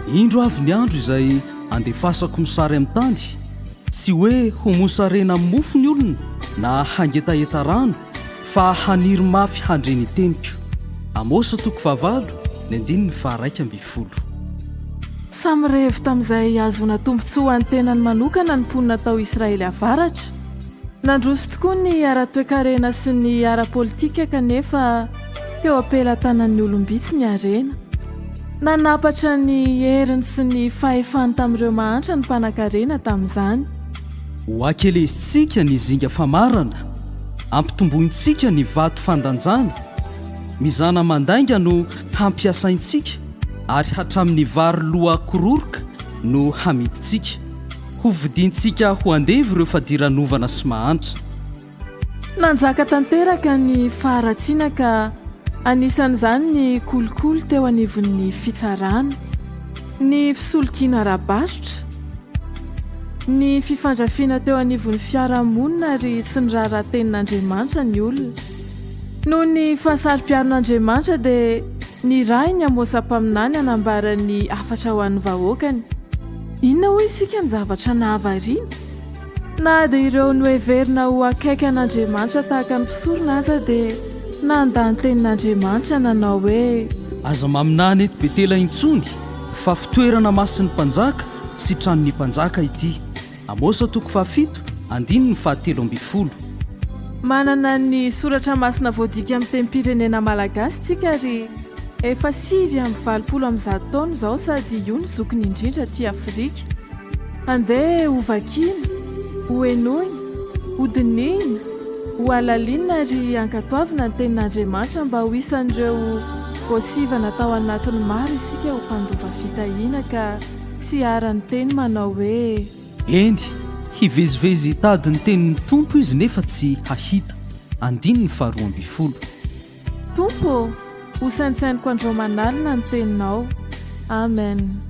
Indro avy ny andro izay andefasako mosary amin'ny tany, tsy hoe ho mosarena amin'ny mofo ny olona na hangetaheta rano, fa haniry mafy handre ny teniko. Amosa toko fahavalo, ny andininy faharaika ambin'ny folo. Samy revo tamin'izay hahazoana tombontsoa ho an'ny tenany manokana ny mponina tao Israely Avaratra. Nandroso tokoa ny ara-toekarena sy ny ara-politika kanefa teo am-pelatanan'ny olom-bitsy ny harena. Nanapatra ny heriny sy ny fahefany tamin'ireo mahantra ny mpanankarena tamin'izany. Ho akelezintsika ny zinga famarana, ampitombointsika ny vato fandanjana, mizana mandainga no hampiasaintsika ary hatramin'ny vary loha kororoka no hamidintsika. Hovidiantsika ho andevo ireo fadiranovana sy mahantra. Nanjaka tanteraka ny faharatsiana ka anisan'izany ny kolikoly teo anivon'ny fitsarana, ny fisolokiana ara-barotra, ny fifandrafiana teo anivon'ny fiarahamonina ary tsy niraharaha tenin'Andriamanitra ny olona. Noho ny fahasaro-piaron'Andriamanitra dia nirahiny Amosa mpaminany hanambara ny hafatra ho an'ny vahoakany. Inona hoy isika ny zavatra nahavariana? Na dia ireo noheverina ho akaiky an'Andriamanitra tahaka ny mpisorona aza dia nandà ny tenin'Andriamanitra nanao hoe. Aza maminany eto Betela intsony, fa fitoerana masin'ny mpanjaka sy tranon'ny mpanjaka ity. Amosa toko fahafito, andininy fahatelo ambin'ny folo. Manana ny soratra masina voadika amin'ny tenim-pirenena malagasy tsika ary efa 189 taona izao sady io no zokiny indrindra aty Afrika. Andeha hovakiana, hohenoina, hodinihina, hohalalinina ary hankatoavina ny Tenin'Andriamanitra mba ho isan'ireo voasivana tao anatin'ny maro isika ho mpandova fitahiana ka tsy hiharan'ny teny manao hoe. Eny, hivezivezy hitady ny tenin'ny Tompo izy nefa tsy hahita. Andininy faharoa ambin'ny folo. Tompo ô, hosaintsainiko andro aman'alina ny teninao. Amen.